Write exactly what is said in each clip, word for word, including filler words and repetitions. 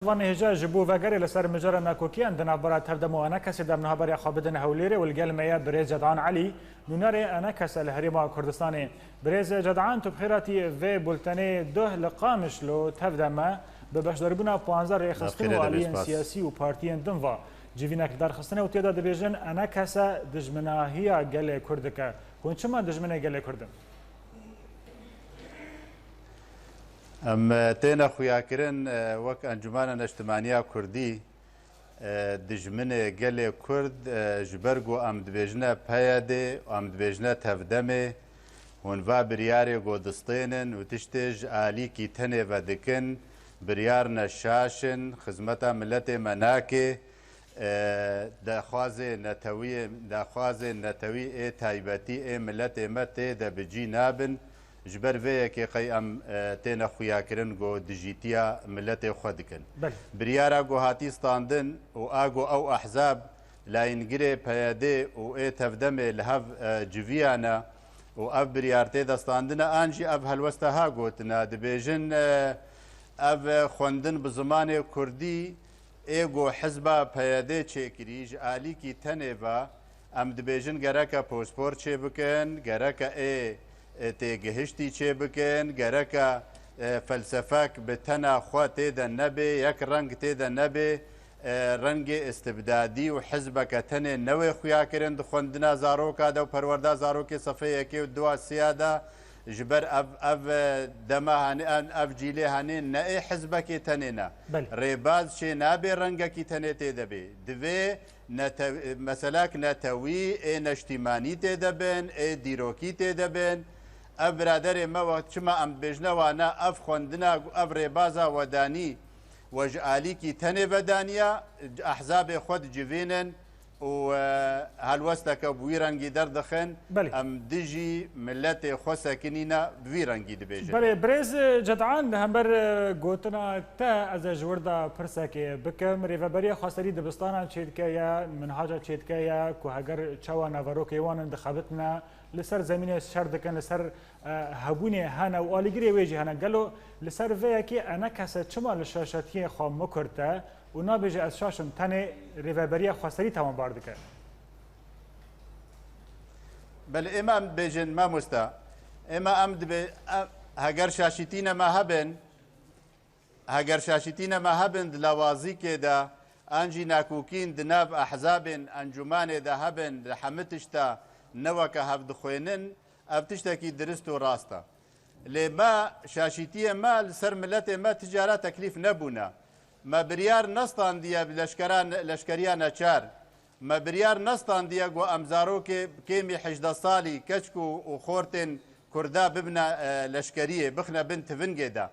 Van hêja ji bo vegerê li ser mijara nakokiyan di navbera Tevdem û Enekesê de em niha beriya xwe bidin Hewlêrê û li gel me ye birêz Cedan Elî, nûnerê Enekese li Herêma Kurdistanê. Birêz Cedan, tu bi xêr hatî vê bultenê duh li Qamişlo Tevdem e, bi beşdarîbûna panzdeh rêxistin û aliyên siyasî û partiyên din ve civînek li dar xistine û tê de dibêjin Enekese dijminahiya gelê Kurd dike. Hûn çima dijminê gelê Kurd in? Em, e, têne xuyakirin, e, wek Encûmena Neştimaniya Kurdî, e, dijminê gelê Kurd, e, ji ber ku em dibêjine P Y D, em dibêjine Tevdemê, hûn va biryarê ku distênin û tiştê ji alîkî tenê ve dikin, biryar ne şaş in, xizmeta miletê me nake, e, daxwazê netewiyê, daxwazên netewî ê taybetî ê miletê me tê de bi cî nabin. Ji ber vê yekê qey em, e, têne xuyakirin ku dijîtiya miletê xwe dikin. Belê. Biryara ku hatî standin û a ku ew ehzab layîngirê P Y D û ê Tevdemê li hev, e, civiyane û ev biryar tê de standine, an jî ev helwesta ha gotina, dibêjin, e, ev xwendin bi zimanê kurdî ê ku hizba P Y D çêkirî, ji alîkî tenê ve, em dibêjin gereke pospor çêbikin, gereke ê, ê têgihiştî çêbikin, gereke, e, felsefek bi tena xwe tê de nebê, yek reng tê de nebê, e, rengê istibdadî û hizbeke tenê newê xuyakirin di xwendina zaroka de û perwerda zarokê sefê yekê û dua siya de, ji ber ev, ev, e, dema hanê, ev, ev cîlê hanê ne ê hizbekê tenê ne. Belê. Rêbaz çê nabe rengekî tenê tê de bê. Divê netew-, meselek netewî, ê neştîmanî tê de bin, ê dîrokî tê de bin. Ev biraderê me we çima em dibêjine wana ev xwendina, ev rêbaza we danî, we ji alîkî tenê vedaniya, ehzabê xwe dicivînin û, e, helwesteke bi wî rengî derdixin. Belê. Em dijî miletê xwe sekinîne, bi vî rengî dibêjin. Belê, birêz Cedan, li hember, e, gotina te ez ê ji wir de pirsekê bikim. Rêveberiya Xweserî dibistanan çêdike ye, minhaca çêdike ye ku heger çawa naverokê wan in dixebitine, li ser zemînê şer dikin, li ser, e, hebûnê hene û alîgirê wê jî hene. Gelo li ser vê yekê Enekese çima li şaşetiyê xwe mikurte û nabêje ez şaş im, tenê Rêveberiya Xweserî tawanbar dike? Belê, êma em dibêjin, mamosta. Êma em dibê, em, heger şaşîtîne me hebin, heger şaşîtîne me hebin di lawazîkê de, an jî nakokîn di nav ehzabên encûmanê de hebin, di hemî tişta ne weke hev dixwênin, ev tiştekî dirist û rast e. Lê me, şaşîtiyê me li ser miletê me ti cara teklîf nebûne. Me biryar nestandiye bi leşkeran-, leşkeriya neçar. Me biryar nestandiye ku em zarokê kêmî hejdeh salî, keçik û, û xortên Kurda bibine, e, leşkeriyê, bixine bin tivingê de.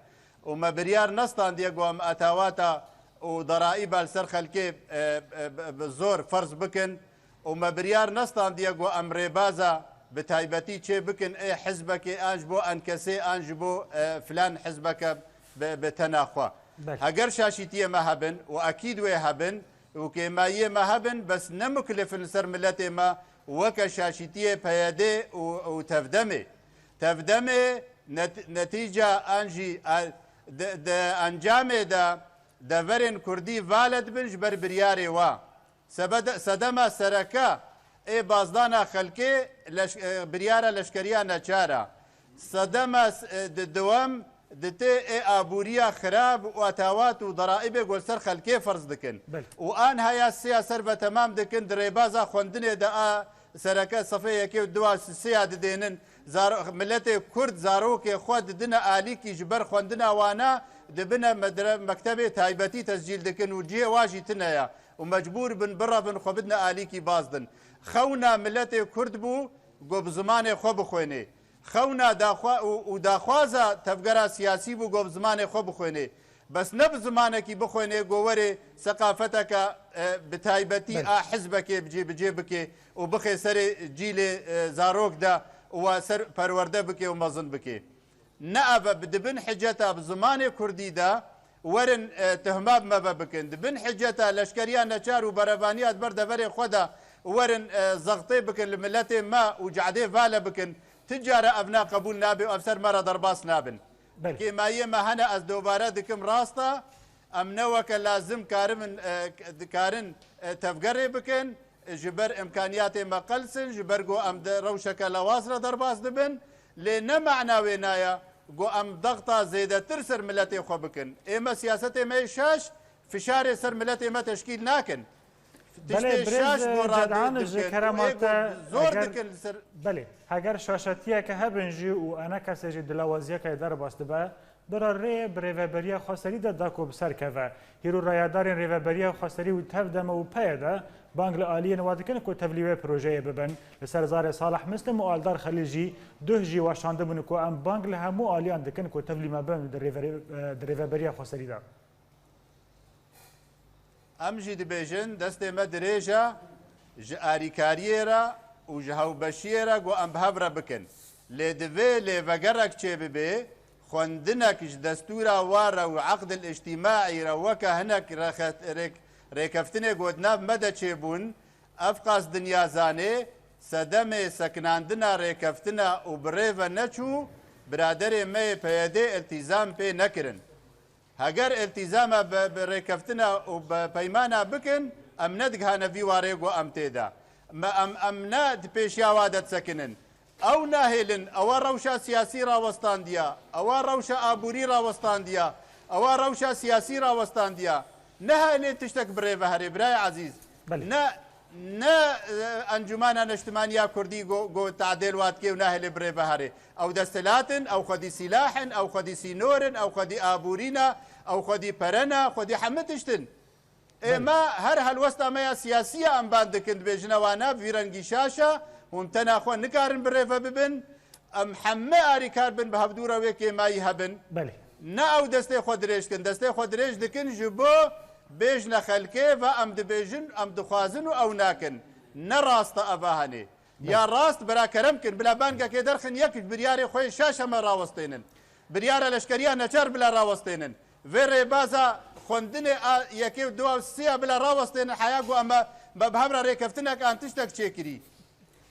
Û me biryar nestandiye ku em etawata û deraiba li ser xelkê, e, e, bi, bi zor ferz bikin. Û me biryar nestandiye ku em rêbaza bi taybetî çê bikin ê hizbekê an ji bo Enkesê an ji bo, e, filan hizbeke bi, bi tena xwe. Belê. Heger şaşîtiyê me hebin û ekîd wê hebin û kêmayiyê me hebin, bes ne muklif in li ser miletê me weke şaşîtiyê P Y D û, û Tevdemê. Tevdemê net-, netîca an jî, a, di, di encamê de deverên kurdî vala dibin ji ber biryarê wa. Sebede-, sedema sereke ê bazdana xelkê leş-, e, biryara leşkeriya neçar e. Sedema s-, e, di-, dewem di tê ê abûriya xirab û etawat û deraîbê ku li ser xelkê ferz dikin. Belê. Û an haya siya ser ve temam dikin, di rêbaza xwendinê de a sereke sefê yekê û dua siya didênin. Zar-, miletê Kurd zarokê xwe didine alîkî ji ber xwendina wana, dibine medre-, mektebê taybetî tescîl dikin û cihê wa jî tune ye. Û mecbûr bin birevin xwe bidine alîkî bazdin. Xewna miletê Kurd bû ku bi zimanê xwe bixwênê. Xewna daxwa-, û, û daxwaza tevgera siyasî bû ku bi zimanê xwe bixwênê. Bes ne bi zimanekî bixwênê ku werê seqafeteke, e, bi taybetî Belê. a hizbekê bi cê, bi cê bike û bixê serê cîlê, e, zarok de û wa ser perwerde bike û mezin bike. Ne ev e, bi, di bin hiceta bi zimanê kurdî de werin, e, tuhma bi me ve bikin. Di bin hiceta leşkeriya neçar û berevaniya di ber deverê xwe de werin, e, zextê bikin li miletê me û cadê vale bikin. Ti cara ev ne qebûl nabe û ev ser me re derbas nabin. Belê. Kêmayiyê me hene, ez dobare dikim, rast e. Em ne weke lazim karibin, e, dikarin, e, tevgerê bikin, e, ji ber imkaniyatê me qels in, ji ber ku em di rewşeke lawaz re derbas dibin. Lê ne mana wê naya ku em dexta zêdetir ser miletê xwe bikin. Ê me siyasetê me yê şaş fişarê ser miletê me teşkîl nakin. Belê, Tiştê birêz, şaş bo Cedan, radeyî ji dikin û kerema ê te, zor eger, dikin li ser belê, heger şaşetiyeke hebin jî û enekesê jî di lawaziyeke derbas dibe, bira rê bi rêveberiya xweserî de da ku bi ser keve. Hîro rayedarên rêveberiya xweserî û tev deme û peye de bang li aliyên wa dikin ku tevlî wê projeyê bibin. Li ser zarê Salih Muslim û Aldar Xelîl jî duh jî weşandibûn ku em bang li hemû aliyan dikin ku tevlî me bin di rêve-, di rêveberiya xweserî de. Em jî dibêjin, destê me dirêj e ji arîkariyê re û ji hewbeşiyê re ku em bi hev re bikin. Lê divê lêvegerek çêbibe, xwendinek ji destûra wa re û eqdil îctîmaî re weke hinek rexe-, rêk-, rêkeftinê ku di nav me de çêbûn, ev qas dinya zanê, sedemê sekinandina rêkeftina û bi rê ve neçû, biraderê me yê P Y D îltîzam pê nekirin. Heger îltîzama bi, bi rêkeftina û bi peymana bikin, em nedigihane vî warê ku em tê de. Me em, em ne di pêşiya wa de disekinin. Ew nahêlin, ewa rewşa siyasî rawestandiya, ewa rewşa aborî rawestandiya, ewa rewşa siyasî rawestandiya. Nehêlin tiştek bi rê ve herê, birayê ezîz. Belê. Ne Ne, e, Encûmena Neştimanî ya Kurdî go, go tadêl wa dike û nahêlê bi rê ve herê. Ew desthilat in, ew xwedî sîlah in, ew xwedî sînor in, ew xwedî aborî ne, ew xwedî pere ne, xwedî hemî tişt in. Ê Belê. me her helwesta me ya siyasî ya em ban dikin, dibêjine wana, bi vî rengî şaş e, hûn tena xwe nikarin bi rê ve bibin. Em hemî arîkar bin bi hevdû re wê kêmayî hebin. Belê. Ne ew destê xwe dirêj dikin. Destê xwe dirêj dikin ji bo bêjne xelkê ve em dibêjin, em dixwazin û ew nakin. Ne rast e eva henê. Belê. Ya rast bira kerem kin, bila bangekê derxin yek ji biryarê xwe yê şaş heme rawestênin. Biryara leşkeriya neçar bila rawestênin. Vê rêbaza xwendinê a yekê û du û sê ya bila rawestênin heya ku em me, me bi hev re rêkeftinek an tiştek çêkirî.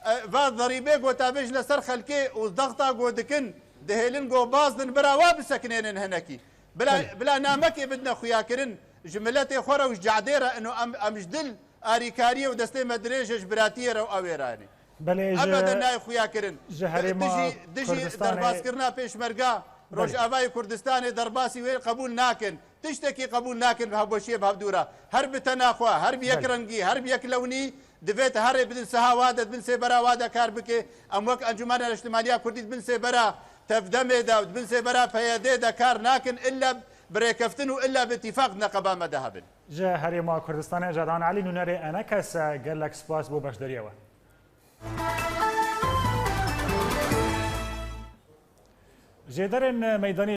E, va zerîbê gotabêj li ser xelkê û dexta go dikin, dihêlin go baz din bira wa bisekinênin hinekî. Bila, Belê. bila namekê bidine xuyakirin, ji miletê xwe re û ji cadê re ino em, em ji dil arîkariyê û destê me dirêj e ji biratiyê re û ewê re ne. Belê, ji, Ebeden nayê xuyakirin. ji herêma Dijî, dijî Kurdistanê derbazkirina pêşmerga Belê. Rojavayê Kurdistanê derbasî wê qebûl nakin. Tiştekî qebûl nakin bi hevbeşiyê bi hevdû re. Her bi tena xwe, her bi yek Belê. rengî, her bi yek lewnî, divê te herê bidin seha wa de, di bin sêbera wa de kar bike. Em wek Encûmena Niştimaniya Kurdî di bin sêbera tevdemê de, di bin sêbera P Y D de kar nakin, illa bi rêkeftin û illa bi îtîfaq di neqeba me de hebin. Ji Herêma Kurdistanê Cedan Elî, nûnerê Enekes, gelek spas bo beşdariya we. Jêderên meydanî